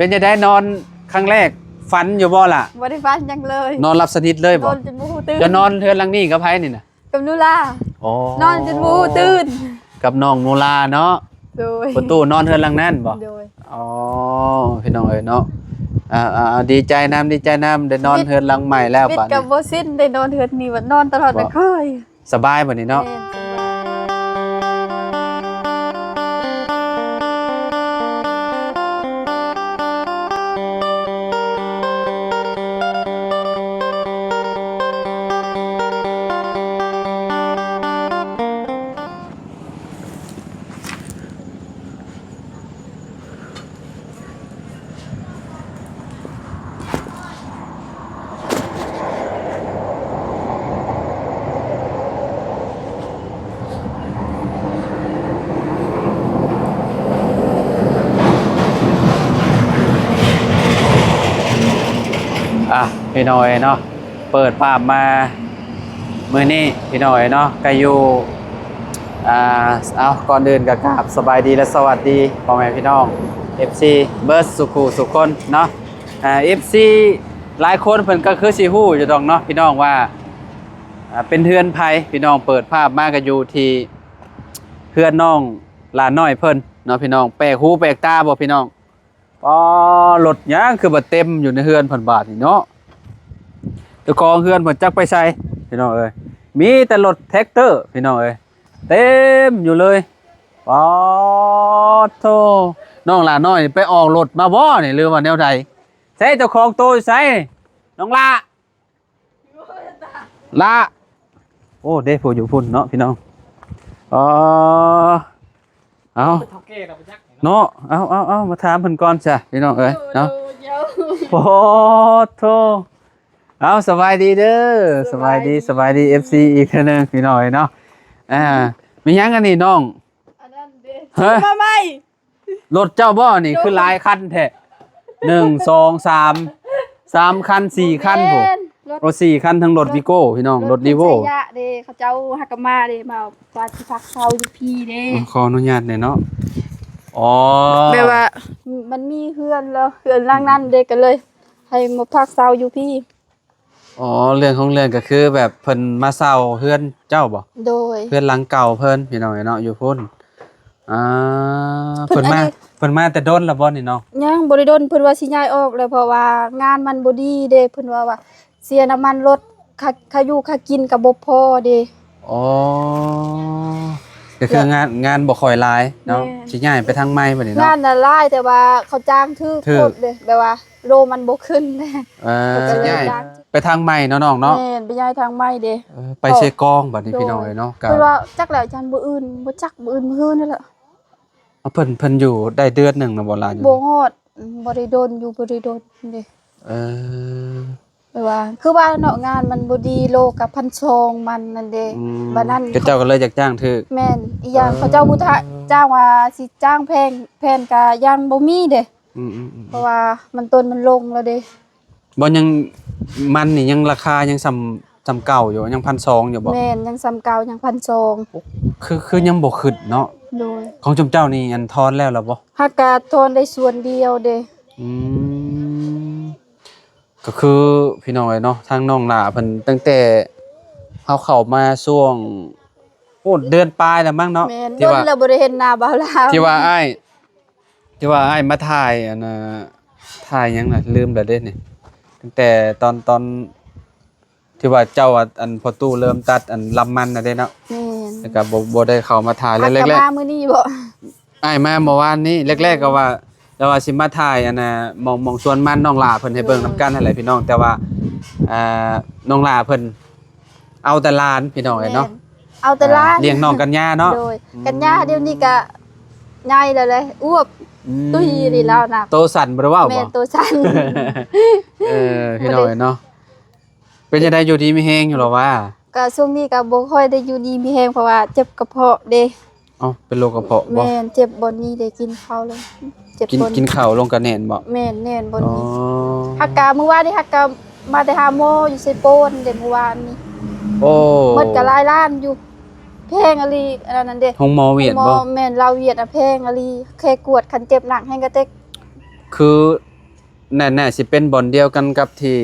ປັນຈັ່ງໃດ ນອນຄັ້ງແລກ ຝັນຢູ່ບໍ່ລະ? ບໍ່ໄດ້ຝັນຫຍັງເລີຍ. ນອນຫຼັບສະໜິດເລີຍບໍ່? ນອນຈົນບໍ່ຮູ້ຕື່ນ. ເຈົ້ານອນເຮືອນຫຼັງນີ້ກັບໃຜນີ້ນະ? ກັບໜູລາ. ອໍ ນອນຈົນບໍ່ຮູ້ຕື່ນ. ກັບນ້ອງໜູລາເນາະ. ໂດຍ. ປະຕູນອນເຮືອນຫຼັງນັ້ນບໍ່? ໂດຍ. ອໍ ພີ່ນ້ອງເອີຍເນາະ ອ່າ ອ່າ ອ່າ ດີໃຈນຳ ດີໃຈນຳ ໄດ້ນອນເຮືອນຫຼັງໃໝ່ແລ້ວ. ບາດນີ້ ກໍບໍ່ຊິນ ໄດ້ນອນເຮືອນນີ້ ວ່ານອນຕະຫຼອດ ບໍ່ ເຄີຍ. ສະບາຍບາດນີ້ເນາະ. ແມ່ນ. ອ່ະ ພີ່ນ້ອງເອີຍເນາະ ເປີດພາບມາມື້ນີ້ ພີ່ນ້ອງເອີຍເນາະ ກໍຢູ່ ອ່າ ເອົາ ກ່ອນອື່ນກໍກາບສະບາຍດີ ແລະ ສະຫວັດດີພໍ່ແມ່ພີ່ນ້ອງ ເອັຟຊີ ເບິດສູ່ຄູ່ສູ່ຄົນເນາະ. ອ່າ ເອັຟຊີ ຫຼາຍຄົນເພິ່ນກໍຄືຊິຮູ້ຢູ່ດອກເນາະ ພີ່ນ້ອງວ່າ ອ່າ ເປັນເຮືອນໃຜ ພີ່ນ້ອງ. ເປີດພາບມາກໍຢູ່ທີ່ເຮືອນນ້ອງຫຼານນ້ອຍເພິ່ນເນາະ ພີ່ນ້ອງ. ແປກຫູແປກຕາບໍ່ ພີ່ນ້ອງ? ອໍ ລົດຫຍັງຄືວ່າເຕັມຢູ່ໃນເຮືອນເພິ່ນບາດນີ້ເນາະ. ເຈົ້າຂອງເຮືອນເພິ່ນຈັກໄປໃສ ພີ່ນ້ອງເອີຍ. ມີແຕ່ລົດແທັກເຕີ ພີ່ນ້ອງເອີຍ ເຕັມຢູ່ເລີຍ. ປາດໂທ ນ້ອງຫຼານ້ອຍໄປອອກລົດມາບໍ່ນີ້ ຫຼືວ່າແນວໃດ? ໃສເຈົ້າຂອງໂຕຢູ່ໃສ ນ້ອງຫຼ້າ? ລະ ໂອ້ ເດ້ ຜູ້ຢູ່ພຸ້ນເນາະ ພີ່ນ້ອງ. ອໍ ເອົາ ເຖົ້າແກ່ລະບໍ່ຈັກເນາະ. ເອົາ ເອົາ ເອົາ ມາຖາມເພິ່ນກ່ອນຊະ ພີ່ນ້ອງເອີຍເນາະ. ໂອ້ໂທ ເອົາ ສະບາຍດີເດີ ສະບາຍດີ ສະບາຍດີ ສະບາຍດີ ເອັຟຊີ ອີກເທື່ອໜຶ່ງ ພີ່ນ້ອງເອີຍເນາະ. ອ່າ ມີຫຍັງອັນນີ້ນ້ອງ? ອັນນັ້ນເດ້ ຮະ? ມາໃໝ່. ລົດເຈົ້າບໍ່ນີ້ ລົດ ຄືຫຼາຍຄັນແທ້? ໜຶ່ງ ສອງ ສາມ ສາມຄັນ ສີ່ຄັນພຸ້ນ. ແມ່ນ ລົດ ໂອ້ ສີ່ຄັນ ທັງລົດວີໂກ້ ພີ່ນ້ອງ ລົດລີໂວ ລົດເພິ່ນໄຊຍະເດ້ ເຂົາເຈົ້າຫາກະມາເດ້ ມາວ່າຊິພັກເຊົາຢູ່ພີ້ເດ້. ຂໍອະນຸຍາດແດ່ເນາະ. ອໍ ແບບວ່າມັນມີເຮືອນແລ້ວ ເຮືອນຫຼັງນັ້ນເດ້ ກໍເລີຍໃຫ້ມາພັກເຊົາຢູ່ພີ້. ອໍ ເລື່ອງຂອງເລື່ອງກໍຄືແບບເພິ່ນມາເຊົ່າເຮືອນເຈົ້າບໍ່? ໂດຍ ເຮືອນຫຼັງເກົ່າເພິ່ນ ພີ່ນ້ອງເອີຍເນາະ ຢູ່ພຸ້ນ. ອ່າ ເພິ່ນ ເພິ່ນມາ ອັນນີ້ ເພິ່ນມາແຕ່ດົນແລ້ວບໍ່ນີ້ນ້ອງ? ຍັງບໍ່ໄດ້ດົນ ເພິ່ນວ່າຊິຍ້າຍອອກແລ້ວ ເພາະວ່າງານມັນບໍ່ດີເດ້ ເພິ່ນວ່າ ວ່າເສຍນ້ຳມັນລົດ ຄ່າ ຄ່າຢູ່ຄ່າກິນກໍບໍ່ພໍເດ້. ອໍ ກໍຄື ແລ້ວ ງານ ງານບໍ່ຄ່ອຍຫຼາຍເນາະ. ແມ່ນ ຊິຍ້າຍໄປທາງໃໝ່ບັດນີ້ເນາະ. ງານນະຫຼາຍ ແຕ່ວ່າເຂົາຈ້າງຖືກ ຖືກໂພດເດ້ ແບບວ່າໂລມັນບໍ່ຂຶ້ນເດ້. ເອີ ກໍເລີຍ ຊິຍ້າຍໄປທາງໃໝ່ເນາະນ້ອງເນາະ. ແມ່ນ ໄປຍ້າຍທາງໃໝ່ເດ້. ເອີ ໄປເຊກອງບັດນີ້ ໂດຍ ພີ່ນ້ອງເອີຍເນາະ. ກໍ ເພິ່ນວ່າຈັກແລ້ວ ຢ້ານມື້ອື່ນ ບໍ່ຈັກມື້ອື່ນມື້ຮືນີ້ແຫຼະ. ເອົາ ເພິ່ນ ເພິ່ນຢູ່ໄດ້ເດືອນໜຶ່ງແລ້ວບໍ່ລະ? ບໍ່ຮອດ ບໍ່ໄດ້ດົນ ຢູ່ບໍ່ໄດ້ດົນເດ້. ເອີ ແບບວ່າ ຄືວ່າເນາະ ງານມັນບໍ່ດີ ໂລກະພັນສອງມັນນັ້ນເດ້. ອືມ ບັດນັ້ນ ເຂົາເຈົ້າກໍເລີຍຢາກຈ້າງຖືກ. ແມ່ນ ອີກຢ່າງ ເອີ ເຂົາເຈົ້າບໍ່ທະ ຈ້າງວ່າຊິຈ້າງແພງ ແຜນກະຍັງບໍ່ມີເດ້. ອືມໆໆ ເພາະວ່າມັນຕົ້ນມັນລົງແລ້ວເດ້. ບໍ່ ຍັງ ມັນນີ້ຍັງລາຄາຍັງສ່ຳ ສ່ຳເກົ່າຢູ່ ຍັງພັນສອງຢູ່ບໍ່? ແມ່ນ ຍັງສ່ຳເກົ່າ ຍັງພັນສອງ. ໂອ້ ຄື ຄືຍັງບໍ່ຂຶ້ນເນາະ. ໂດຍ ຂອງຈຸມເຈົ້ານີ້ ອັນ ຖອນແລ້ວລະບໍ່? ຫາກະຖອນໄດ້ສ່ວນດຽວເດ້. ອືມ ກໍຄື ພີ່ນ້ອງເອີຍເນາະ ທາງນ້ອງຫຼ້າເພິ່ນ ຕັ້ງແຕ່ເຮົາເຂົ້າມາຊ່ວງ ໂອ້ ເດືອນປາຍແລ້ວມັ້ງເນາະ. ແມ່ນ ທີ່ວ່າ ດົນແລ້ວບໍ່ໄດ້ເຫັນໜ້າບ່າວຫຼ້າ ທີ່ວ່າອ້າຍ ທີ່ວ່າອ້າຍມາຖ່າຍ ອັນນ່າ ຖ່າຍຫຍັງນະ ລືມແລ້ວເດ້ນີ້. ຕັ້ງແຕ່ຕອນ ຕອນທີ່ວ່າເຈົ້າ ອັນ ພໍ່ຕູ້ເລີ່ມຕັດ ອັນ ລຳມັນນະເດ້ເນາະ. ແມ່ນ ແລ້ວກໍບໍ່ ບໍ່ໄດ້ເຂົ້າມາຖ່າຍ. ແລ້ວ ແລ້ວ ແລ້ວ ມາມື້ນີ້ບໍ່? ອ້າຍມາເມື່ອວານນີ້ ແລກໆກໍວ່າ ແລ້ວວ່າຊິມາຖ່າຍ ອັນນ່າ ໝ່ອງ ໝ່ອງສວນມັນນ້ອງຫຼ້າເພິ່ນໃຫ້ເບິ່ງນຳກັນຫັ້ນແຫຼະ ພີ່ນ້ອງ. ແຕ່ວ່າ ອ່າ ນ້ອງຫຼ້າເພິ່ນເອົາແຕ່ຫຼານ ພີ່ນ້ອງເອີຍເນາະ. ແມ່ນ ເອົາແຕ່ຫຼານ ອ່າ ລ້ຽງນ້ອງກັນຍາເນາະ. ໂດຍ ອືມ ກັນຍາດຽວນີ້ກະໃຫຍ່ແລ້ວແຫຼະ ອວບ ອືມ ຕຸ້ຍນີ້ແລ້ວນະ. ໂຕສັ້ນບໍ່ໄດ້ເວົ້າບໍ່? ແມ່ນ ໂຕສັ້ນ. ເອີ ພີ່ນ້ອງເອີຍເນາະ. ເປັນຈັ່ງໃດ ຢູ່ດີມີແຮງຢູ່ລະວະ? ກະຊ່ວງນີ້ກະບໍ່ຄ່ອຍໄດ້ຢູ່ດີມີແຮງ ເພາະວ່າເຈັບກະເພາະເດ້. ເອົ້າ ເປັນໂລກກະເພາະບໍ່? ແມ່ນ ເຈັບບ່ອນນີ້ເດ້ ກິນເຂົ້າແລ້ວເຈັບ ກິນ ບ່ອນ ກິນເຂົ້າລົງກະແໜ້ນບໍ່? ແມ່ນ ແໜ້ນບ່ອນນີ້. ອໍ ຫາກະມື້ວານນີ້ຫາກະມາແຕ່ຫາໝໍຢູ່ໄຊໂປນເດ້ ມື້ວານນີ້. ໂອ້ ໝົດກະຫຼາຍລ້ານຢູ່ ແພງອີ່ຫຼີ ອັນນັ້ນເດ້ ໂຮງໝໍຫວຽດບໍ່? ໂຮງໝໍ ແມ່ນ ລາວຫວຽດນະ ແພງອີ່ຫຼີ ແຄ່ກວດ ຄັນເຈັບໜັກແຮງກະເຕັກ. ຄື ໜ້າ ໜ້າຊິເປັນບ່ອນດຽວກັນກັບທີ່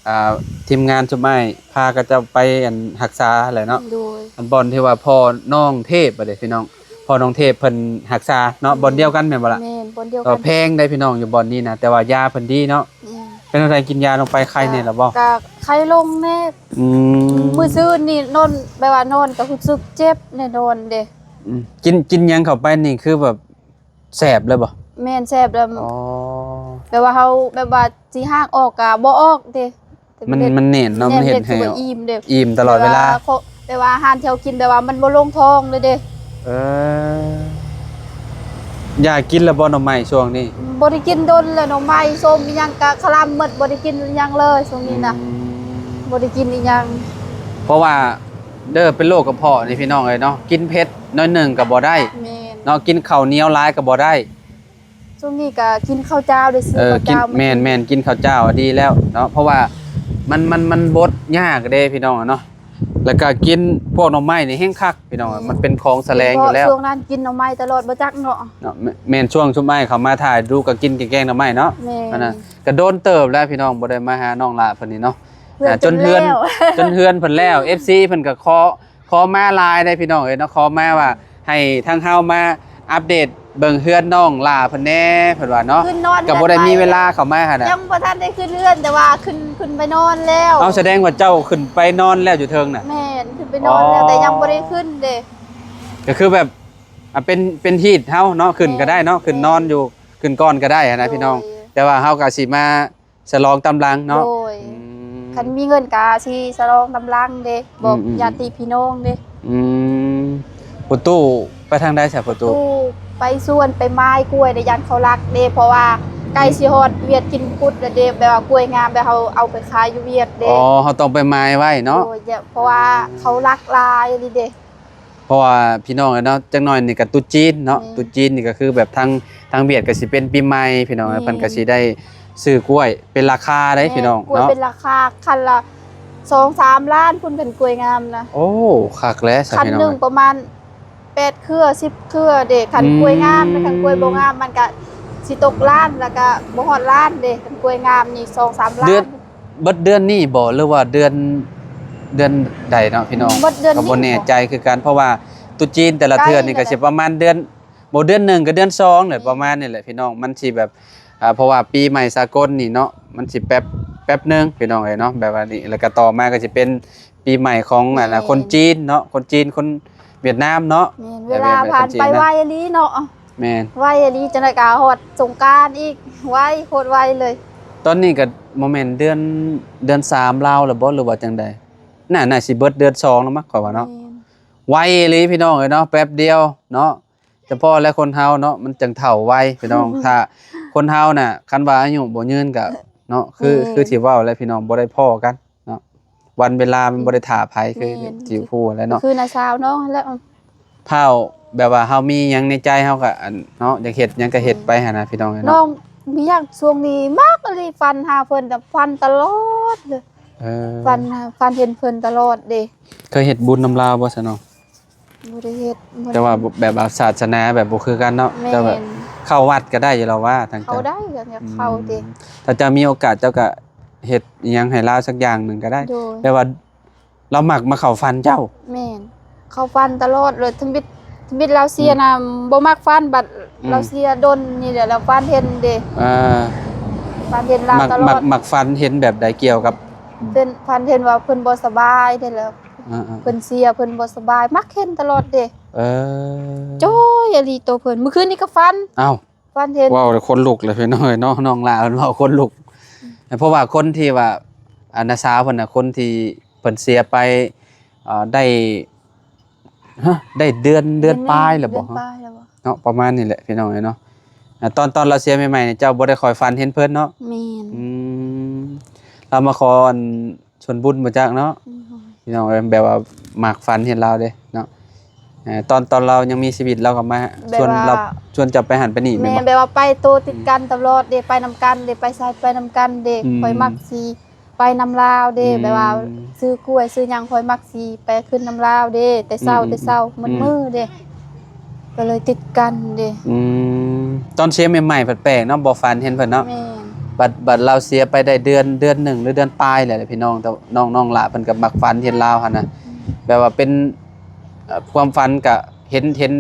ອ່າ ທີມງານຊຸມອ້າຍພາເຂົາເຈົ້າໄປ ອັນ ຮັກສາແຫຼະເນາະ. ໂດຍ ອັນບ່ອນທີ່ວ່າພໍ່ນ້ອງເທບ ບັດນີ້ພີ່ນ້ອງ ພໍ່ນ້ອງເທບເພິ່ນຮັກສາເນາະ. ແມ່ນ ບ່ອນດຽວກັນແມ່ນບໍ່ລະ? ແມ່ນ ບ່ອນດຽວກັນ. ເອີ ແພງໄດ໋ພີ່ນ້ອງ ຢູ່ບ່ອນນີ້ນະ ແຕ່ວ່າຢາເພິ່ນດີເນາະ. ແມ່ນ ເປັນຈັ່ງໃດ ກິນຢາລົງໄປໄຄແດ່ລະບໍ່? ກະໄຄລົງແດ່. ອືມ ມື້ຊືນນີ້ນອນ ແບບວ່ານອນກະຮູ້ສຶກເຈັບແນ່ນອນເດ້. ອືມ ກິນ ກິນຫຍັງເຂົ້າໄປນີ້ ຄືແບບແສບເລີຍບໍ່? ແມ່ນ ແສບແລ້ວ. ອໍ ແບບວ່າເຮົາ ແບບວ່າຊິຫາກອອກກະບໍ່ອອກເດ້. ມັນ ມັນແໜ້ນເນາະ ແໜ້ນ ມັນເຮັດໃຫ້ ແບບວ່າອີ່ມເດ້ ອີ່ມຕະຫຼອດເວລາ. ແບບວ່າ ແບບວ່າອາຫານທີ່ເຮົາກິນ ແບບວ່າມັນບໍ່ລົງທ້ອງເລີຍເດ້. ເອີ ຢາກກິນແລ້ວບໍ່ໜໍ່ໄມ້ຊ່ວງນີ້? ບໍ່ໄດ້ກິນດົນແລ້ວ ໜໍ່ໄມ້ ສົ້ມ ອີ່ຫຍັງກະຄະລຳໝົດ ບໍ່ໄດ້ກິນອີ່ຫຍັງເລີຍຊ່ວງນີ້ນະ. ອືມ ບໍ່ໄດ້ກິນອີ່ຫຍັງ ເພາະວ່າເດີ ເປັນໂລກກະເພາະນີ້ພີ່ນ້ອງເອີຍເນາະ ກິນເຜັດໜ້ອຍໜຶ່ງກະບໍ່ໄດ້. ແມ່ນ ເນາະ ກິນເຂົ້າໜຽວຫຼາຍກະບໍ່ໄດ້. ຊ່ວງນີ້ກະກິນເຂົ້າຈ້າວໄດ້ຊື້. ເອີ ເຂົ້າຈ້າວ ກິນ ມາ ແມ່ນໆ ກິນເຂົ້າຈ້າວດີແລ້ວເນາະ ເພາະວ່າມັນ ມັນ ມັນບົດຍາກເດ້ພີ່ນ້ອງເນາະ. ແລ້ວກະກິນພວກໜໍ່ໄມ້ນີ້ແຮງຄັກພີ່ນ້ອງ. ແມ່ນ ມັນເປັນຂອງສະແຫຼງຢູ່ແລ້ວ. ຊ່ວງນັ້ນກິນໜໍ່ໄມ້ຕະຫຼອດ ບໍ່ຈັກເນາະ. ເນາະ ແມ່ນ ແມ່ນ ຊ່ວງຊຸມອ້າຍເຂົາມາຖ່າຍດູກະກິນແກງໜໍ່ໄມ້ເນາະ. ແມ່ນ ອັນນັ້ນກະດົນເຕີບແລ້ວພີ່ນ້ອງ ບໍ່ໄດ້ມາຫານ້ອງຫຼ້າເພິ່ນນີ້ເນາະ. ເຮືອນ ອ່າ ຈົນເຮືອນ ເພິ່ນແລ້ວ ຈົນເຮືອນເພິ່ນແລ້ວ ເອັຟຊີ ເພິ່ນກະຂໍ ຂໍມາຫຼາຍໄດ໋ພີ່ນ້ອງເອີຍເນາະ ຂໍມາວ່າໃຫ້ທາງເຮົາມາອັບເດດເບິ່ງເຮືອນນ້ອງຫຼ້າເພິ່ນແດ່ ເພິ່ນວ່າເນາະ. ຂຶ້ນນອນ ກະບໍ່ໄດ້ມີເວລາເຂົ້າມາຫັ້ນນະ. ຍັງບໍ່ທັນໄດ້ຂຶ້ນເຮືອນ ແຕ່ວ່າຂຶ້ນ ຂຶ້ນໄປນອນແລ້ວ. ເອົາ ສະແດງວ່າເຈົ້າຂຶ້ນໄປນອນແລ້ວຢູ່ເທິງນະ? ແມ່ນ ຂຶ້ນໄປນອນແລ້ວ. ອໍ ແຕ່ຍັງບໍ່ໄດ້ຂຶ້ນເດ້. ກະຄືແບບ ອ່າ ເປັນ ເປັນຮີດເຮົາເນາະ ຂຶ້ນກະໄດ້ເນາະ. ແມ່ນ ຂຶ້ນນອນຢູ່ ຂຶ້ນກ່ອນກະໄດ້ຫັ້ນນະ ໂດຍ ພີ່ນ້ອງ ແຕ່ວ່າເຮົາກະຊິມາ ສະຫຼອງຕາມຫຼັງເນາະ. ໂດຍ ອືມ ຄັນມີເງິນກະຊິສະຫຼອງຕາມຫຼັງເດ້ ບອກ ອືມໆໆ ຍາດຕິພີ່ນ້ອງເດ້. ອືມ ພໍ່ຕູ້ໄປທາງໃດຊະພໍ່ຕູ້? ຕູ້ໄປສວນໄປໝາຍກ້ວຍເດ້ ຢ້ານເຂົາລັກເດ້ ເພາະວ່າໃກ້ຊິຮອດຫວຽດກິນກຸດແລ້ວເດ້ ແບບວ່າກ້ວຍງາມ ແບບເຮົາເອົາໄປຂາຍຢູ່ຫວຽດເດ້. ອໍ ເຮົາຕ້ອງໄປໝາຍໄວ້ເນາະ. ໂດຍ ເພາະວ່າເຂົາລັກຫຼາຍອີ່ຫຼີເດ້. ເພາະວ່າພີ່ນ້ອງເອີຍເນາະ ຈັກໜ້ອຍນີ້ກະຕຸດຈີນເນາະ. ແມ່ນ ຕຸດຈີນນີ້ກະຄືແບບທາງ ທາງຫວຽດກະຊິເປັນປີໃໝ່ພີ່ນ້ອງ. ແມ່ນ ເພິ່ນກະຊິໄດ້ຊື້ກ້ວຍເປັນລາຄາໄດ໋ ແມ່ນ ພີ່ນ້ອງ ກ້ວຍເນາະ ເປັນລາຄາ ຄັນລະສອງສາມລ້ານພຸ້ນ ຄັນກ້ວຍງາມນະ. ໂອ້ ຄັກແຫຼະຊະ ຄັນໜຶ່ງ ພີ່ນ້ອງ ປະມານແປດເຄືອສິບເຄືອເດ້ ຄັນ ອືມ ກ້ວຍງາມນະ. ຄັນກ້ວຍບໍ່ງາມມັນກະຊິຕົກລ້ານ ແລ້ວກະບໍ່ຮອດລ້ານເດ້. ຄັນກ້ວຍງາມນີ້ສອງສາມລ້ານ. ເດືອນ ເບິດເດືອນນີ້ບໍ່ ຫຼືວ່າເດືອນ ເດືອນໃດເນາະ ພີ່ນ້ອງ? ເບິດເດືອນນີ້ ກະບໍ່ແນ່ໃຈຄືກັນ ເພາະວ່າຕຸດຈີນແຕ່ລະເທື່ອນີ້ກະຊິປະມານເດືອນ ບໍ່ ເດືອນໜຶ່ງກະເດືອນສອງແຫຼະ ແມ່ນ ປະມານນີ້ແຫຼະພີ່ນ້ອງ. ມັນຊິແບບ ອ່າ ເພາະວ່າປີໃໝ່ສາກົນນີ້ເນາະ ມັນຊິແປັບ ແປັບໜຶ່ງພີ່ນ້ອງເອີຍເນາະ. ແບບວ່ານີ້ ແລ້ວກະຕໍ່ມາກະຊິເປັນປີໃໝ່ຂອງ ແມ່ນ ອັນ ຄົນຈີນເນາະ ຄົນຈີນ ຄົນຫວຽດນາມເນາະ. ແມ່ນ ເວລາຜ່ານໄປໄວອີ່ຫຼີເນາະ. ແມ່ນ ໄວອີ່ຫຼີ ຈັ່ງໃດກະຮອດສົງການອີກ ໄວ ໂຄດໄວເລີຍ. ຕອນນີ້ກະບໍ່ແມ່ນເດືອນ ເດືອນສາມລາວແລ້ວບໍ່ ຫຼືວ່າຈັ່ງໃດ? ໜ້າ ໜ້າຊິເບິດເດືອນສອງແລ້ວມັ້ງ ຂ້ອຍວ່າເນາະ. ແມ່ນ ໄວອີ່ຫຼີພີ່ນ້ອງເອີຍເນາະ ແປັບດຽວເນາະ. ສະເພາະແລະຄົນເຮົາເນາະ ມັນຈັ່ງເຖົ້າໄວພີ່ນ້ອງ. ຖ້າຄົນເຮົານະ ຄັນວ່າອາຍຸບໍ່ຍືນກະເນາະ ຄື ແມ່ນ ຄືທີ່ເວົ້າແຫຼະພີ່ນ້ອງ ບໍ່ໄດ້ພໍ້ກັນເນາະ. ວັນເວລາມັນ ແມ່ນ ບໍ່ໄດ້ຖ້າໃຜ ຄື ແມ່ນ ທີ່ຮູ້ແຫຼະເນາະ ຄືນ້າສາວນ້ອງຫັ້ນແຫຼະ. ພ້າວ ແບບວ່າເຮົາມີຫຍັງໃນໃຈ ເຮົາກະ ອັນ ເນາະ ຢາກເຮັດຫຍັງກະເຮັດ ແມ່ນ ໄປຫັ້ນນະພີ່ນ້ອງເອີຍເນາະ. ນ້ອງມີຫຍັງຊ່ວງນີ້ມັກອີ່ຫຼີ ຝັນຫາເພິ່ນ ແຕ່ຝັນຕະຫຼອດເລີຍ. ເອີ ຝັນ ຝັນເຫັນເພິ່ນຕະຫຼອດເດ້. ເຄີຍເຮັດບຸນນຳລາວບໍ່ຊະນ້ອງ? ບໍ່ໄດ້ເຮັດ. ແຕ່ວ່າແບບວ່າສາສະໜາແບບບໍ່ຄືກັນເນາະ. ແມ່ນ ແຕ່ແບບເຂົ້າວັດກະໄດ້ຢູ່ແລ້ວວ່າ ທາງ ເຂົ້າໄດ້ ກະຢາກເຂົ້າເດ້. ອືມ ຖ້າເຈົ້າມີໂອກາດ ເຈົ້າກະເຮັດອີ່ຫຍັງໃຫ້ລາວສັກຢ່າງໜຶ່ງກະໄດ້. ໂດຍ ແຕ່ວ່າລາວມັກມາເຂົ້າຝັນເຈົ້າ. ແມ່ນ ເຂົ້າຝັນຕະຫຼອດເລີຍ. ທຳອິດ ທຳອິດລາວເສຍ ອືມ ນະ ບໍ່ມັກຝັນ ບັດ ອືມ ລາວເສຍດົນນີ້ແຫຼະ ລາວຝັນເຫັນເດ້. ອ່າ ຝັນເຫັນລາວຕະຫຼອດ. ມັກ ມັກ ມັກຝັນເຫັນແບບໃດ ກ່ຽວກັບ ເປັນ ຝັນເຫັນວ່າເພິ່ນບໍ່ສະບາຍເດ້ ແລ້ວ ອ່າໆ ເພິ່ນເສຍ ເພິ່ນບໍ່ສະບາຍ ມັກເຫັນຕະຫຼອດເດ້. ເອີ ໂຈ້ຍ ອີ່ຫຼີໂຕເພິ່ນ ມື້ຄືນນີ້ກະຝັນ. ອ້າວ ຝັນເຫັນ ເວົ້າແລ້ວຂົນລຸກເລີຍພີ່ນ້ອງເອີຍເນາະ. ນ້ອງຫຼ້າເພິ່ນເວົ້າຂົນລຸກ ເພາະວ່າຄົນທີ່ວ່າ ອາ ນ້າສາວເພິ່ນນະ ຄົນທີ່ເພິ່ນເສຍໄປ ອ່າ ໄດ້ ຮະ ໄດ້ເດືອນ ເດືອນປາຍແລ້ວບໍ່? ເດືອນປາຍແລ້ວບໍ່? ເນາະ ປະມານນີ້ແຫຼະພີ່ນ້ອງເອີຍເນາະ. ອ່າ ຕອນ ຕອນລາວເສຍໃໝ່ໆນີ້ ເຈົ້າບໍ່ໄດ້ຄ່ອຍຝັນເຫັນເພິ່ນເນາະ? ແມ່ນ ອືມ ລາວມາຂໍ ອັນ ສ່ວນບຸນບໍ່ຈັກເນາະ. ໂດຍ ພີ່ນ້ອງເອີຍ ແບບວ່າມັກຝັນເຫັນລາວເດ້ເນາະ. ເອີ ຕອນ ຕອນລາວຍັງມີຊີວິດ ລາວກະມາ ແບບວ່າ ຊວນລາວ ຊວນເຈົ້າໄປຫັ້ນໄປນີ້ແມ່ນບໍ່? ແມ່ນ ແບບວ່າໄປໂຕຕິດກັນຕະຫຼອດເດ້ ໄປນຳກັນເດ້ ໄປໃສໄປນຳກັນເດ້. ອືມ ຂ້ອຍມັກຊິ ໄປນຳລາວເດ້. ອືມ ແບບວ່າຊື້ກ້ວຍຊື້ຫຍັງ ຂ້ອຍມັກຊິໄປຂຶ້ນນຳລາວເດ້ ແຕ່ເຊົ້າ ອືມໆໆ ແຕ່ເຊົ້າ ອືມ ໝົດມື້ເດ້ ກະເລີຍຕິດກັນເດ້. ອືມ ຕອນເສຍໃໝ່ໆ ແປກໆ ເນາະ ບໍ່ຝັນເຫັນເພິ່ນເນາະ. ແມ່ນ ບັດ ບັດລາວເສຍໄປໄດ້ເດືອນ ເດືອນໜຶ່ງ ຫຼື ເດືອນປາຍແຫຼະພີ່ນ້ອງ. ແຕ່ນ້ອງ ນ້ອງຫຼ້າເພິ່ນກໍມັກຝັນເຫັນລາວຫັ້ນນະ ອືມ ແບບວ່າເປັນ ເອີ ຄວາມຝັນກໍເຫັນ ເຫັນ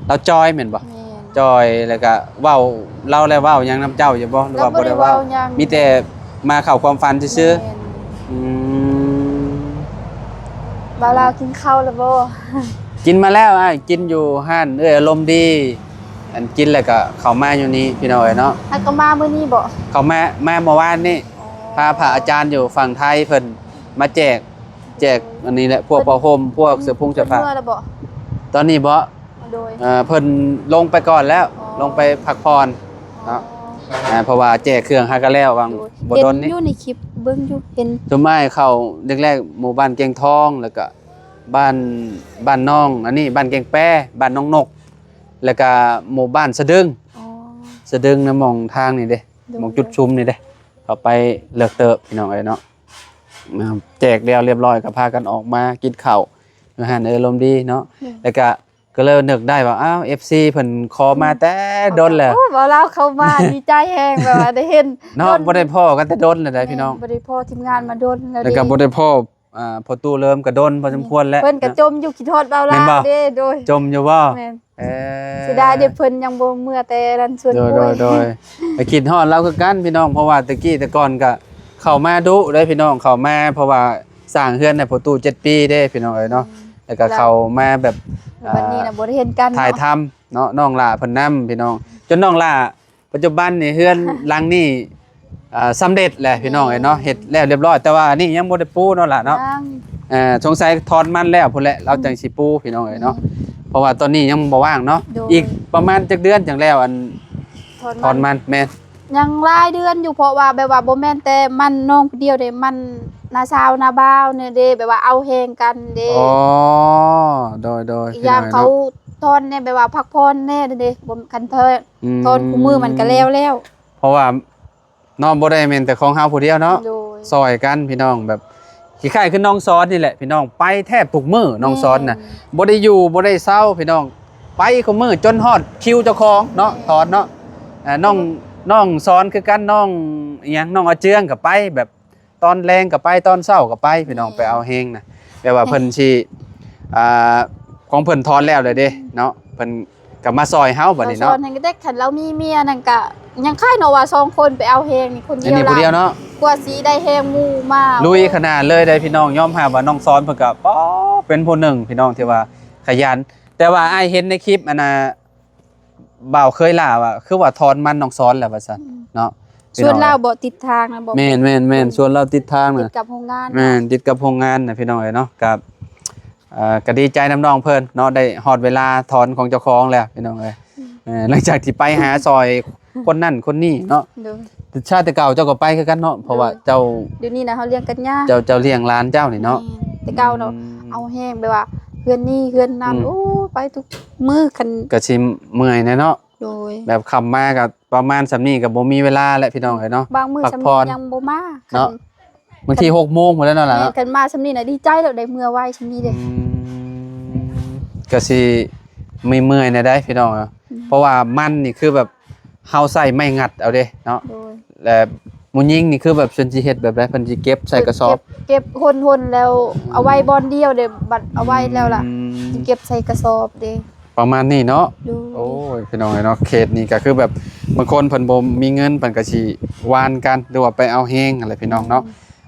ລາວຈ່ອຍແມ່ນບໍ່? ແມ່ນ ຈ່ອຍ ແລ້ວກໍເວົ້າ ລາວໄດ້ເວົ້າຫຍັງນຳເຈົ້າຢູ່ບໍ່ ຫຼືວ່າບໍ່ໄດ້ເວົ້າ? ລາວບໍ່ໄດ້ເວົ້າຫຍັງ ມີແຕ່ມາເຂົ້າຄວາມຝັນຊື່ໆ. ແມ່ນ ອືມ ບ່າວລາວກິນເຂົ້າແລ້ວບໍ່? ກິນມາແລ້ວອ້າຍ ກິນຢູ່ຮ້ານເອື້ອຍອາລົມດີ. ອັນກິນແລ້ວກໍເຂົ້າມາຢູ່ນີ້ພີ່ນ້ອງເອີຍເນາະ. ຫາກໍມາມື້ນີ້ບໍ່? ເຂົ້າມາ ມາເມື່ອວານນີ້. ອໍ ພາພະອາຈານຢູ່ຝັ່ງໄທເພິ່ນມາແຈກ ແຈກອັນນີ້ແຫຼະ ພວກຜ້າຫົ່ມ ພວກເສື້ອຜົງເສື້ອຜ້າ. ເພິ່ນເມືອແລ້ວບໍ່? ຕອນນີ້ບໍ່? ໂດຍ ເອີ ເພິ່ນລົງໄປກ່ອນແລ້ວ. ອໍ ລົງໄປພັກຜ່ອນເນາະ. ອໍ ເອີ ເພາະວ່າແຈກເຄື່ອງຫາກໍແລ້ວຫວ່າງ ໂດຍ ບໍ່ດົນນີ້. ເຫັນຢູ່ໃນຄລິບ ເບິ່ງຢູ່ ເຫັນ ສ່ວນມາກເຂົ້າແລກໆ ໝູ່ບ້ານແກ້ງທອງ ແລ້ວກໍບ້ານ ບ້ານໜອງ ອັນນີ້ ບ້ານແກ້ງແປ ບ້ານໜອງນົກ ແລ້ວກໍໝູ່ບ້ານສະດຶງ. ອໍ ສະດຶງນະ ໝ່ອງທາງນີ້ເດ້. ໂດຍ ໝ່ອງຈຸດຊຸມນີ້ເດ້ ເຂົ້າໄປເລິກເຕີບພີ່ນ້ອງເອີຍເນາະ. ແຈກແລ້ວລຽບຮ້ອຍກໍພາກັນອອກມາກິນເຂົ້າຢູ່ຮ້ານເອື້ອຍອາລົມດີເນາະ. ໂດຍ ແລ້ວກໍ ກໍເລີຍນຶກໄດ້ວ່າ ອ້າວ ເອັຟຊີ ເພິ່ນຂໍມາແຕ່ດົນແລ້ວ. ໂອ້ ເວົ້າລາວເຂົ້າມາດີໃຈແຮງ ແບບວ່າໄດ້ເຫັນເນາະ. ບໍ່ໄດ້ພໍ້ກັນແຕ່ດົນແລ້ວໃດ໋ພີ່ນ້ອງ. ບໍ່ໄດ້ພໍ້ທີມງານມາດົນແລ້ວ ແລ້ວກໍບໍ່ໄດ້ພໍ້ ອ່າ ພໍ່ຕູ້ເລີມກໍດົນພໍສົມຄວນແລ້ວ. ເພິ່ນກໍຈົ່ມຢູ່ ຄິດຮອດເວົ້າລາວເດ້. ໂດຍ ຈົ່ມຢູ່ບໍ່? ແມ່ນ ເອີ ເສຍດາຍເດ້ ເພິ່ນຍັງບໍ່ເມືອແຕ່ນັ້ນ ສວນກ້ວຍ. ໂດຍ ໂດຍ ໂດຍ ກໍຄິດຮອດລາວຄືກັນພີ່ນ້ອງ ເພາະວ່າແຕ່ກີ້ແຕ່ກ່ອນກໍເຂົ້າມາດຸເດ້ພີ່ນ້ອງ ເຂົ້າມາ ເພາະວ່າສ້າງເຮືອນໃຫ້ພໍ່ຕູ້ເຈັດປີເດ້ພີ່ນ້ອງເອີຍເນາະ. ອືມ ແລ້ວກໍເຂົ້າມາແບບ ແລ້ວບັດນີ້ນະ ອ່າ ບໍ່ໄດ້ເຫັນກັນເນາະ ຖ່າຍທຳເນາະ ນ້ອງຫຼ້າເພິ່ນນຳພີ່ນ້ອງ ຈົນນ້ອງຫຼ້າ ປັດຈຸບັນນີ້ເຮືອນຫຼັງນີ້ ເອີ ສຳເລັດແລ້ວພີ່ນ້ອງເອີຍເນາະ. ເຮັດແລ້ວລຽບຮ້ອຍ ແຕ່ວ່າອັນນີ້ຍັງບໍ່ໄດ້ປູເນາະຫຼ້າເນາະ. ຍັງ ເອີ ສົງໄສຖອນມັນແລ້ວພຸ້ນແຫຼະ ລາວ ອືມ ຈັ່ງຊິປູພີ່ນ້ອງເອີຍເນາະ. ອືມ ເພາະວ່າຕອນນີ້ຍັງບໍ່ວ່າງເນາະ. ໂດຍ ອີກປະມານຈັກເດືອນຈັ່ງແລ້ວ ອັນ ຖອນມັນ ຖອນມັນ ແມ່ນ ຍັງຫຼາຍເດືອນຢູ່ ເພາະວ່າແບບວ່າບໍ່ແມ່ນແຕ່ມັນນ້ອງຜູ້ດຽວເດ້ ມັນນ້າສາວນ້າບ່າວແນ່ເດ້ ແບບວ່າເອົາແຮງກັນເດ້. ອໍ ໂດຍ ໂດຍ ອີກຢ່າງ ພີ່ນ້ອງເນາະ ເຂົາຖອນແນ່ ແບບວ່າພັກຜ່ອນແນ່ເດ້ ບໍ່ ຄັນເທີ ອືມ ຖອນຄູ່ມື້ມັນກໍແລ້ວແລ້ວ ເພາະວ່າ ເນາະ ບໍ່ໄດ້ແມ່ນແຕ່ຂອງເຮົາຜູ້ດຽວເນາະ. ໂດຍ ຊ່ອຍກັນພີ່ນ້ອງ ແບບຄ້າຍໆຄືນ້ອງສອນນີ້ແຫຼະພີ່ນ້ອງ ໄປແທບທຸກມື້ນ້ອງສອນນະ. ແມ່ນ ບໍ່ໄດ້ຢູ່ບໍ່ໄດ້ເຊົາພີ່ນ້ອງ ໄປຄູ່ມື້ຈົນຮອດຄິວເຈົ້າຂອງເນາະ. ແມ່ນ ຖອນເນາະ ເອີ ນ້ອງ ນ້ອງສອນຄືກັນ ນ້ອງອີ່ຫຍັງ ນ້ອງອາເຈືອງກໍໄປ ແບບຕອນແລງກໍໄປ ຕອນເຊົ້າກໍໄປພີ່ນ້ອງ. ແມ່ນ ໄປເອົາແຮງນະ ແບບວ່າເພິ່ນຊິ ອ່າ ຂອງເພິ່ນຖອນແລ້ວເດ້ເນາະ ເພິ່ນ ກໍມາຊ່ອຍເຮົາບັດນີ້ເນາະ. ນ້ອງສອນແຮງເດັກ ຄັນລາວມີເມຍນັ້ນກະຍັງຄາຍເນາະ ວ່າສອງຄົນໄປເອົາແຮງນີ້ຄົນດຽວ ອັນນີ້ຜູ້ດຽວເນາະ ລາວກວ່າຊິໄດ້ແຮງໝູ່ມາ. ລຸຍຂະໜາດເລີຍເດ້ພີ່ນ້ອງ ຍອມຮັບວ່ານ້ອງສອນເພິ່ນກະ ປໍ ເປັນຜູ້ໜຶ່ງພີ່ນ້ອງທີ່ວ່າຂະຫຍັນ. ແຕ່ວ່າອ້າຍເຫັນໃນຄລິບອັນນ່າ ບ່າວເຄີຍຫຼ້າວ່າ ຄືວ່າຖອນມັນນ້ອງສອນແລ້ວວ່າຊັ້ນ ອືມ ເນາະ. ຊວນລາວບໍ່ຕິດທາງນະ ບໍ່ ແມ່ນໆໆ ຊວນລາວຕິດທາງນະ ຕິດກັບໂຮງງານ. ແມ່ນ ຕິດກັບໂຮງງານນະພີ່ນ້ອງເອີຍເນາະ. ກະ ເອີ ກໍດີໃຈນຳນ້ອງເພິ່ນເນາະ ໄດ້ຮອດເວລາຖອນຂອງເຈົ້າຂອງແລ້ວພີ່ນ້ອງເອີຍ. ອືມ ເອີ ຫຼັງຈາກທີ່ໄປຫາຊ່ອຍຄົນນັ້ນຄົນນີ້ເນາະ. ໂດຍ ແຕ່ຊາດແຕ່ເກົ່າເຈົ້າກໍໄປຄືກັນເນາະ ເພາະວ່າ ໂດຍ ເຈົ້າ ດຽວນີ້ນະເຮົາລ້ຽງກັນຍາກ ເຈົ້າ ເຈົ້າລ້ຽງຫຼານເຈົ້ານີ້ເນາະ. ແມ່ນ ແຕ່ເກົ່າເນາະ ອືມ ເອົາແຮງແບບວ່າເຮືອນນີ້ເຮືອນນັ້ນ ອືມ ໂອ້ ໄປທຸກມື້ ຄັນ ກໍຊິເມື່ອຍແດ່ເນາະ. ໂດຍ ແບບຄ່ຳມາກໍປະມານສ່ຳນີ້ ກໍບໍ່ມີເວລາແຫຼະພີ່ນ້ອງເອີຍເນາະ. ບາງມື້ສ່ຳນີ້ຍັງບໍ່ມາເນາະ ບາງທີຫົກໂມງພຸ້ນແລ້ວເນາະ. ແມ່ນ ຄັນມາສ່ຳນີ້ນະດີໃຈແລ້ວ ໄດ້ເມື່ອໄວສ່ຳນີ້ເດ້. ອືມ ກໍຊິມີເມື່ອຍແດ່ໃດພີ່ນ້ອງເອີຍ. ອືມ ເພາະວ່າມັນນີ້ຄືແບບເຮົາໃຊ້ໄມ້ງັດເອົາເດ້ເນາະ. ໂດຍ ແລະ ຜູ້ຍິງນີ້ຄືແບບເພິ່ນຊິເຮັດແບບໃດ ເພິ່ນຊິເກັບໃສ່ກະສອບ ເກັບ ເກັບຫົ່ນໆ ແລ້ວເອົາໄວ້ບ່ອນດຽວເດ້ ບັດເອົາໄວ້ແລ້ວລະ ອືມ ຊິເກັບໃສ່ກະສອບເດ້. ປະມານນີ້ເນາະ. ໂດຍ ໂອ້ຍ ພີ່ນ້ອງເອີຍເນາະ ເຂດນີ້ກໍຄືແບບບາງຄົນເພິ່ນບໍ່ມີເງິນ ເພິ່ນກໍຊິຫວ່ານກັນ ຫຼືວ່າໄປເອົາແຮງຫັ້ນແຫຼະພີ່ນ້ອງເນາະ. ອືມ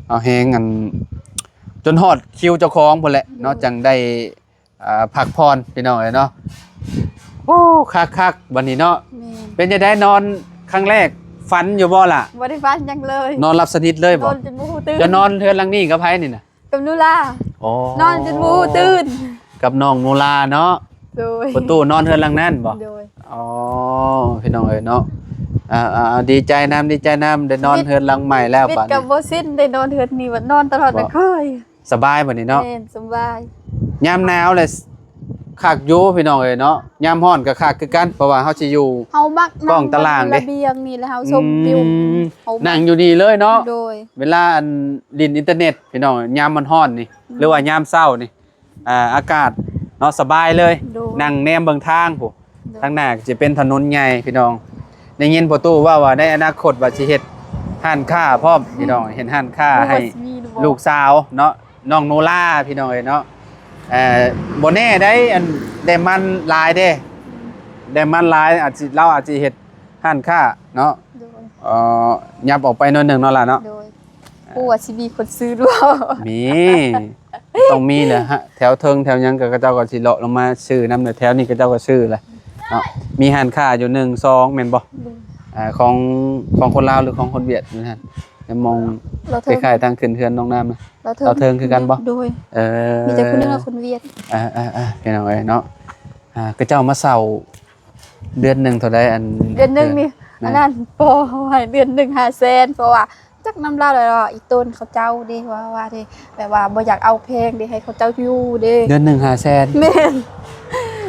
ເອົາແຮງອັນ ຈົນຮອດຄິວເຈົ້າຂອງພຸ້ນແຫຼະເນາະ. ໂດຍ ຈັ່ງໄດ້ ອ່າ ພັກຜ່ອນພີ່ນ້ອງເອີຍເນາະ. ໂອ້ ຄັກໆ ບັດນີ້ເນາະ. ແມ່ນ ເປັນຈັ່ງໃດນອນຄັ້ງແລກ ຝັນຢູ່ບໍ່ລະ? ບໍ່ໄດ້ຝັນຫຍັງເລີຍ. ນອນຫຼັບສະໜິດເລີຍບໍ່? ນອນຈົນບໍ່ຮູ້ຕື່ນ. ເຈົ້ານອນເຮືອນຫຼັງນີ້ກັບໃຜນີ້ນະ? ກັບໜູລາ. ອໍ ນອນຈົນບໍ່ຮູ້ຕື່ນ ກັບນ້ອງໜູລາເນາະ. ໂດຍ ປະຕູນອນເຮືອນຫຼັງນັ້ນບໍ່? ໂດຍ ອໍ ພີ່ນ້ອງເອີຍເນາະ. ອ່າ ອ່າ ອ່າ ດີໃຈນຳ ດີໃຈນຳ ໄດ້ນອນເຮືອນຫຼັງໃໝ່ແລ້ວ. ບາດນີ້ກໍບໍ່ຊິນ ໄດ້ນອນເຮືອນນີ້ ບັດນອນຕະຫຼອດ ບໍ່ ນະເຄີຍ. ສະບາຍບັດນີ້ເນາະ. ແມ່ນ ສະບາຍ. ຍາມໜາວແຫຼະຄັກຢູ່ພີ່ນ້ອງເອີຍເນາະ ຍາມຮ້ອນກໍຄັກຄືກັນ ເພາະວ່າເຮົາຊິຢູ່ ເຮົາມັກນັ່ງ ກ້ອງຕາລ່າງເດ້ ລະບຽງນີ້ ແລ້ວເຮົາຊົມວິວ. ອືມ ເຮົານັ່ງຢູ່ນີ້ເລີຍເນາະ. ໂດຍ ເວລາອັນຫຼິ້ນອິນເຕີເນັດພີ່ນ້ອງ ຍາມມັນຮ້ອນນີ້ ອືມ ຫຼືວ່າຍາມເຊົ້ານີ້ ອ່າ ອາກາດເນາະ ສະບາຍເລີຍ. ໂດຍ ນັ່ງແນມເບິ່ງທາງພຸ້ນ. ໂດຍ ທາງໜ້າກໍຈະເປັນຖະໜົນໃຫຍ່ພີ່ນ້ອງ. ໄດ້ຍິນພໍ່ຕູ້ເວົ້າວ່າໃນອະນາຄົດວ່າຊິເຮັດ ຮ້ານຄ້າພ້ອມ ພີ່ນ້ອງ ເຮັດຮ້ານຄ້າໃຫ້ລູກສາວເນາະ ນ້ອງໂນລາ ພີ່ນ້ອງເອີຍເນາະ. ເອີ ບໍ່ແນ່ໄດ໋ ອັນ ໄດ້ມັນຫຼາຍເດ້ ໄດ້ມັນຫຼາຍ ອາດຊິ ລາວອາດຊິເຮັດຮ້ານຄ້າເນາະ. ໂດຍ ເອີ ຫຍັບອອກໄປໜ້ອຍໜຶ່ງເນາະຫຼ້າເນາະ. ໂດຍ ຜູ້ວ່າຊິມີຄົນຊື້ຫຼືບໍ່? ມີ ຕ້ອງມີແຫຼະ ແຖວເທິງແຖວຫຍັງກໍ ເຂົາເຈົ້າກໍຊິເລາະລົງມາຊື້ນຳ ແຖວນີ້ເຂົາເຈົ້າກໍຊື້ແຫຼະເນາະ. ມີຮ້ານຄ້າຢູ່ໜຶ່ງ ສອງ ແມ່ນບໍ່? ໂດຍ ອ່າ ຂອງ ຂອງຄົນລາວ ຫຼື ຂອງຄົນຫວຽດຢູ່ຫັ້ນ ໃນໝ່ອງ ລາວເທິງ ຄ້າຍໆທາງຂຶ້ນເຮືອນນ້ອງນ້ຳນະ. ລາວເທິງ ລາວເທິງຄືກັນບໍ່? ໂດຍ ເອີ ມີແຕ່ຄົນໜຶ່ງລະຄົນຫວຽດ. ອ່າໆໆ ພີ່ນ້ອງເອີຍເນາະ ອ່າ ເຂົາເຈົ້າມາເຊົ່າ ເດືອນໜຶ່ງເທົ່າໃດ? ອັນ ເດືອນໜຶ່ງນີ້ ແມ່ນ ອັນນັ້ນ ພໍ່ເຮົາໃຫ້ເດືອນໜຶ່ງຫ້າແສນ ເພາະວ່າຈັກນຳລາວແລ້ວ ອີ່ຕົນເຂົາເຈົ້າເດ້ ວ່າ ວ່າເດ້ ແບບວ່າບໍ່ຢາກເອົາແພງເດ້ ໃຫ້ເຂົາເຈົ້າຢູ່ເດ້. ເດືອນໜຶ່ງຫ້າແສນ? ແມ່ນ.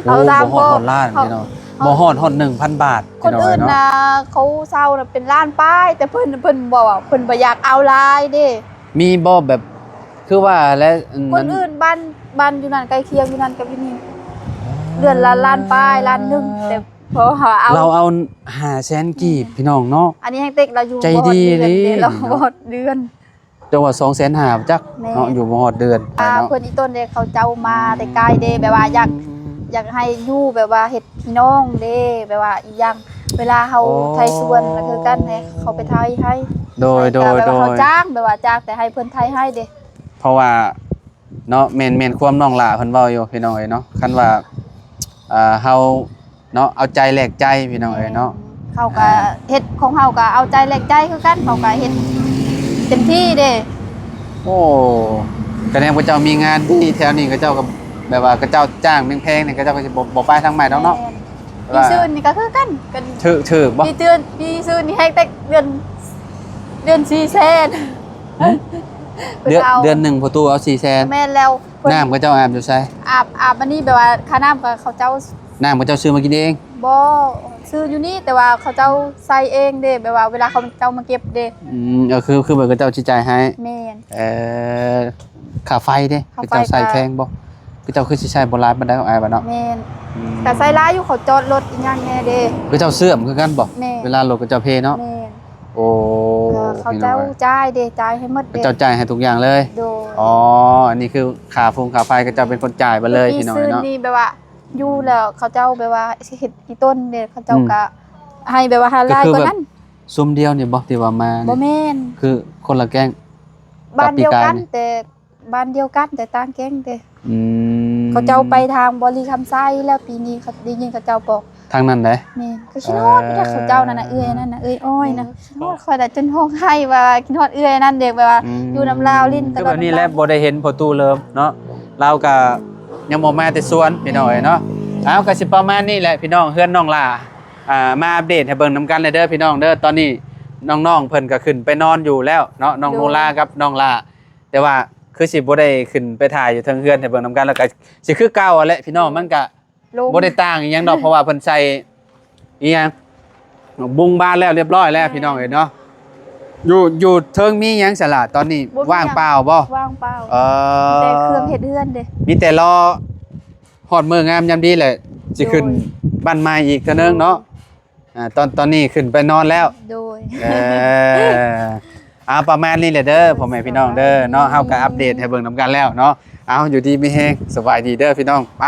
ໂອ້ ເຮົາຕາມ ບໍ່ຮອດ ບໍ່ຮອດລ້ານ ເຮົາ ພີ່ນ້ອງ ເຮົາ ບໍ່ຮອດ ຮອດໜຶ່ງພັນບາດ ພີ່ນ້ອງເອີຍເນາະ. ຄົນອື່ນນະ ເຂົາເຊົ່ານະເປັນລ້ານປາຍ ແຕ່ເພິ່ນ ເພິ່ນບໍ່ ເພິ່ນບໍ່ຢາກເອົາຫຼາຍເດ້. ມີບໍ່ແບບ ຄືວ່າແຫຼະ ອັນ ຄົນອື່ນບ້ານ ບ້ານຢູ່ນັ້ນໃກ້ຄຽງຢູ່ນັ້ນກັບຢູ່ນີ້ ເດືອນລະລ້ານປາຍ ລ້ານໜຶ່ງ ແຕ່ພໍເຮົາເອົາ ລາວເອົາຫ້າແສນກີບ ພີ່ນ້ອງເນາະ. ອັນນີ້ແຮງເຕັກລາວຢູ່ ໃຈດີອີ່ຫຼີ ບໍ່ຮອດເດືອນເດ້ ລາວບໍ່ຮອດເດືອນ. ເຈົ້າວ່າສອງແສນຫ້າຈັກ ແມ່ນ ເນາະ ຢູ່ບໍ່ຮອດເດືອນ. ອ່າ ເພິ່ນອີ່ຕົນເດ້ ເຂົາເຈົ້າມາແຕ່ໄກເດ້ ແບບວ່າຢາກ ອືມ ຢາກໃຫ້ຢູ່ແບບວ່າເຮັດພີ່ນ້ອງເດ້ ແບບວ່າອີ່ຢ່າງ ເວລາເຮົາ ໂອ້ ໄຖສວນກໍຄືກັນ ໃຫ້ເຂົາໄປໄຖໃຫ້. ໂດຍ ໂດຍ ແບບວ່າເຮົາ ໂດຍ ຈ້າງ ແບບວ່າຈ້າງແຕ່ໃຫ້ເພິ່ນໄຖໃຫ້ເດ້. ເພາະວ່າເນາະ ແມ່ນ ແມ່ນຄວາມນ້ອງຫຼ້າເພິ່ນເວົ້າຢູ່ ພີ່ນ້ອງເອີຍເນາະ. ຄັນວ່າ ອ່າ ເຮົາເນາະ ເອົາໃຈແລກໃຈ ພີ່ນ້ອງເອີຍເນາະ. ແມ່ນ ເຂົາກໍ ອ່າ ເຮັດຂອງເຮົາກໍເອົາໃຈແລກໃຈຄືກັນ ເຂົາກໍເຮັດເຕັມທີ່ເດ້. ໂອ້ ກະແນມເຂົາເຈົ້າມີງານດີແຖວນີ້ ເຂົາເຈົ້າກໍແບບວ່າເຂົາເຈົ້າຈ້າງແພງໆນີ້ ເຂົາເຈົ້າກໍຊິບໍ່ ບໍ່ໄປທາງໃໝ່ດອກເນາະ. ແມ່ນ ວ່າ ປີຊືນນີ້ກໍຄືກັນ ກໍຖືກ ຖືກບໍ່? ປີເດືອນ ປີຊືນນີ້ແຮງແຕ່ເດືອນ ເດືອນສີ່ແສນ. ຫຶ? ເດືອນ ເດືອນໜຶ່ງພໍ່ຕູ້ເອົາສີ່ແສນ? ແມ່ນແລ້ວ. ເພິ່ນ ນ້ຳເຂົາເຈົ້າອາບຢູ່ໃສ? ອາບ ອາບ ອັນນີ້ແບບວ່າຄ່ານ້ຳກໍເຂົາເຈົ້າ ນ້ຳເຂົາເຈົ້າຊື້ມາກິນເອງ? ບໍ່ ຊື້ຢູ່ນີ້ ແຕ່ວ່າເຂົາເຈົ້າໃສ່ເອງເດ້ ແບບວ່າເວລາເຂົາເຈົ້າມາເກັບເດ້. ອືມ ກໍຄື ຄືແບບເຂົາເຈົ້າຊິຈ່າຍໃຫ້? ແມ່ນ. ເອີ ຄ່າໄຟເດ້? ຄ່າໄຟ ເຂົາເຈົ້າໃສ່ແພງບໍ່? ເຂົາເຈົ້າຄືຊິໃຊ້ບໍ່ຫຼາຍປານໃດ ອ້າຍວ່າເນາະ? ແມ່ນ. ອືມ ກໍໃຊ້ຫຼາຍຢູ່ ເຂົາຈອດລົດອີ່ຫຍັງແດ່ເດ້. ເຂົາເຈົ້າເຊື່ອມຄືກັນບໍ່? ແມ່ນ. ເວລາລົດເຂົາເຈົ້າເພເນາະ? ແມ່ນ. ໂອ້ ເອີ ເຂົາເຈົ້າຈ່າຍເດ້ ຈ່າຍໃຫ້ໝົດເດ້. ເຂົາເຈົ້າຈ່າຍໃຫ້ທຸກຢ່າງເລີຍ? ໂດຍ. ອໍ ອັນນີ້ຄືຄ່າຟູງຄ່າໄຟ ເຂົາເຈົ້າເປັນຄົນຈ່າຍເບິດເລີຍ ພີ່ນ້ອງເອີຍເນາະ. ປີຊືນນີ້ແບບວ່າຢູ່ແລ້ວ ເຂົາເຈົ້າແບບວ່າຊິເຮັດອີ່ຕົນເດ້ ເຂົາເຈົ້າ ອືມ ກໍໃຫ້ແບບວ່າຫ້າລ້ານກວ່ານັ້ນ. ຊຸມດຽວນີ້ບໍ່ ທີ່ວ່າມານີ້? ບໍ່ແມ່ນ. ຄືຄົນລະແກ້ງ? ບ້ານດຽວກັນ ແຕ່ບ້ານດຽວກັນ ແຕ່ຕ່າງແກ້ງເດ້. ອືມ ເຂົາເຈົ້າໄປທາງບໍລິຄຳໄຊແລ້ວ ປີນີ້ເຂົາ ໄດ້ຍິນເຂົາເຈົ້າບອກ ທາງນັ້ນໃດ? ແມ່ນ. ກໍຄິດຮອດ ເອີ ເຂົາເຈົ້ານັ້ນນະ ເອື້ອຍນັ້ນນະ ເອື້ອຍອ້ອຍນະ ເອີ ຄິດຮອດ. ຂ້ອຍລະຈົນຮ້ອງໄຫ້ວ່າຄິດຮອດເອື້ອຍນັ້ນເດ້ ແບບວ່າ ອືມ ຢູ່ນຳລາວຫຼິ້ນຕະຫຼອດ. ຄືແບບນີ້ແຫຼະ ບໍ່ໄດ້ເຫັນພໍ່ຕູ້ເລີມເນາະ ລາວກະຍັງບໍ່ມາແຕ່ສວນ ພີ່ນ້ອງເອີຍເນາະ. ເອົາ ກະຊິປະມານນີ້ແຫຼະພີ່ນ້ອງ ເຮືອນນ້ອງຫຼ້າ ອ່າ ມາອັບເດດໃຫ້ເບິ່ງນຳກັນເລີຍເດີພີ່ນ້ອງເດີ. ຕອນນີ້ນ້ອງໆເພິ່ນກະຂຶ້ນໄປນອນຢູ່ແລ້ວເນາະ ນ້ອງໂນລາກັບນ້ອງຫຼ້າ ແຕ່ວ່າຄືຊິບໍ່ໄດ້ຂຶ້ນໄປຖ່າຍຢູ່ເທິງເຮືອນໃຫ້ເບິ່ງນຳກັນ ແລ້ວກະຊິຄືເກົ່າຫັ້ນແຫຼະພີ່ນ້ອງ. ມັນກະ ລົມ ບໍ່ໄດ້ຕ່າງອີ່ຫຍັງດອກ ເພາະວ່າເພິ່ນໃສ່ອີ່ຫຍັງ ບຸງບານແລ້ວ ຮຽບຮ້ອຍແລ້ວ ແມ່ນ ພີ່ນ້ອງເອີຍເນາະ. ຢູ່ ຢູ່ເທິງມີຫຍັງຊັ້ນລະ ຕອນນີ້ ບໍ່ມີຫຍັງ ວ່າງເປົ່າບໍ່? ວ່າງເປົ່າ. ເອີ ມີແຕ່ເຄື່ອງເຮັດເຮືອນເດ້ ມີແຕ່ລໍຮອດມື້ງາມຍາມດີແຫຼະ ຊິຂຶ້ນ ໂດຍ ບ້ານໃໝ່ອີກເທື່ອໜຶ່ງເນາະ. ໂດຍ. ອ່າ ຕອນ ຕອນນີ້ຂຶ້ນໄປນອນແລ້ວ. ໂດຍ. ເອີ ເອົາ ປະມານນີ້ແຫຼະເດີ ພໍ່ແມ່ພີ່ນ້ອງເດີເນາະ. ເຮົາກໍອັບເດດໃຫ້ເບິ່ງນຳກັນແລ້ວເນາະ. ເອົາ ຢູ່ດີມີແຮງ ສະບາຍດີເດີພີ່ນ້ອງ ໄປ.